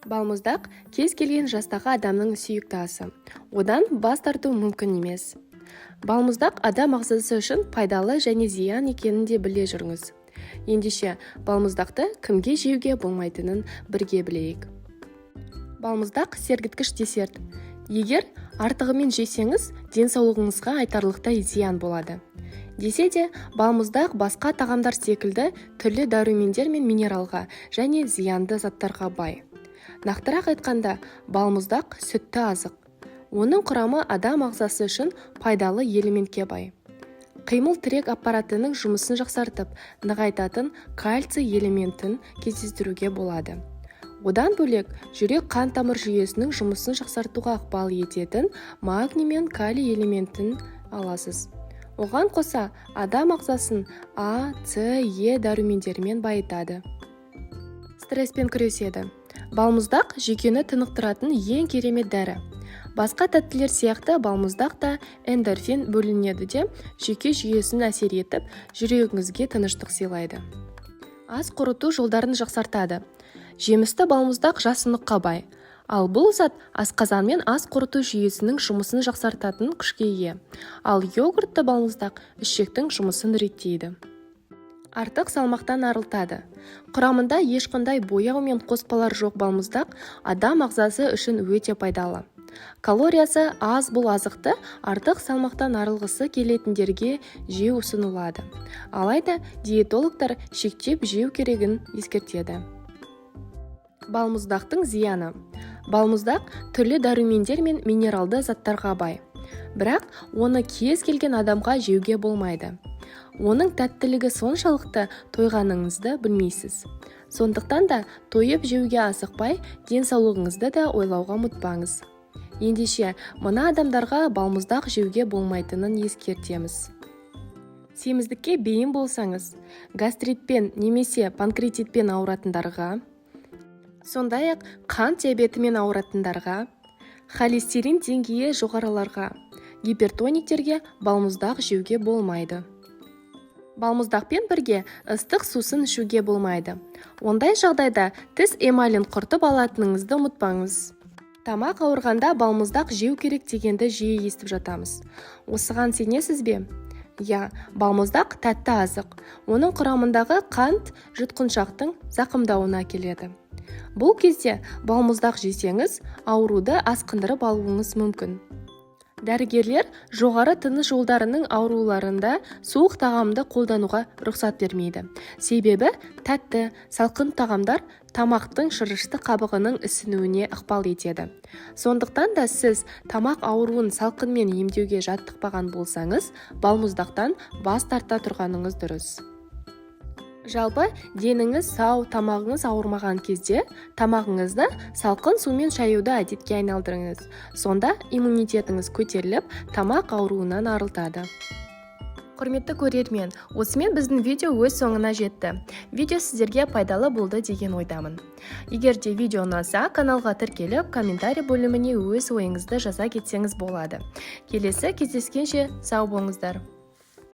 Балмұздақ – кез келген жастағы адамның сүйікті асы. Одан бас тарту мүмкін емес. Балмұздақ адам ағзасы үшін пайдалы және зиян екенін де біле жүріңіз. Ендеше, балмұздақты кімге жеуге болмайтынын бірге білейік. Балмұздақ – сергіткіш десерт. Егер артығымен жесеңіз, денсаулығыңызға айтарлықтай зиян болады. Десе де, балмұздақ басқа тағамдар секілді түрлі дәрумендер мен минералға және зиянды заттарға бай. Нақтырақ айтқанда, балмұздақ – сүтті азық. Оның құрамы адам ағзасы үшін пайдалы элементке бай. Қимыл тірек аппаратының жұмысын жақсартып, нығайтатын кальций элементін кездестіруге болады. Одан бөлек, жүрек қан тамыр жүйесінің жұмысын жақсартуға ықпал ететін магний мен калий элементін аласыз. Оған қоса, адам ағзасын А, С, Е дәрумендерімен байытады. Стресспен күреседі. Балмұздақ – жүйкені тынықтыратын ең керемет дәрі. Басқа тәттілер сияқты балмұздақ та эндорфин бөлінеді де, жүйке жүйесін әсер етіп, жүрегіңізге тыныштық сыйлайды. Ас қорыту жолдарын жақсартады. Жемісті балмұздақ жасұныққа бай. Ал бұл зат асқазан мен ас қорыту жүйесінің жұмысын жақсартатын күшке ие. Ал йогуртты балмұздақ ішектің жұмысын реттейді. Артық салмақтан арылтады. Құрамында ешқандай бояу мен қоспалар жоқ балмұздақ адам ағзасы үшін өте пайдалы. Калориясы аз бұл азықты артық салмақтан арылғысы келетіндерге жеу ұсынылады. Алайда диетологтар шектеп жеу керегін ескертеді. Балмұздақтың зияны. Балмұздақ түрлі дәрумендер мен минералды заттарға бай. Бірақ оны кез келген адамға жеуге болмайды. Оның тәттілігі соншалықты, тойғаныңызды білмейсіз. Сондықтан да тойып жеуге асықпай, денсаулығыңызды да ойлауға ұмытпаңыз. Ендеше, мына адамдарға балмұздақ жеуге болмайтынын ескертеміз. Семіздікке бейім болсаңыз, гастритпен немесе панкреатитпен ауыратындарға, сондай-ақ қант диабетімен ауыратындарға, холестерин деңгейі жоғарыларға, гипертониктерге балмұздақ жеуге болмайды. Балмұздақпен бірге ыстық сусын ішуге болмайды. Ондай жағдайда тіс эмалін құртып алатыныңызды ұмытпаңыз. Тамақ ауырғанда балмұздақ жеу керек дегенді жиі естіп жатамыз. Осыған сенесіз бе? Иә, балмұздақ – тәтті азық. Оның құрамындағы қант жұтқыншақтың зақымдауына әкеледі. Бұл кезде балмұздақ жесеңіз, ауруды асқындырып алуыңыз мүмкін. Дәрігерлер жоғары тыныс жолдарының ауруларында суық тағамды қолдануға рұқсат бермейді. Себебі тәтті, салқын тағамдар тамақтың шырышты қабығының ісінуіне ықпал етеді. Сондықтан да сіз тамақ ауруын салқынмен емдеуге жаттықпаған болсаңыз, балмұздақтан бас тарта тұрғаныңыз дұрыс. Жалпы, деніңіз сау, тамағыңыз ауырмаған кезде тамағыңызды салқын сумен шаюды әдетке айналдырыңыз. Сонда иммунитетіңіз көтеріліп, тамақ ауруынан арылтады. Құрметті көрермен, осымен біздің видео өз соңына жетті. Видео сіздерге пайдалы болды деген ойдамын. Егер де видео ұнаса, каналға тіркеліп, комментарий бөліміне өз ойыңызды жаза кетсеңіз болады. Келесі кездескенше сау болыңыздар.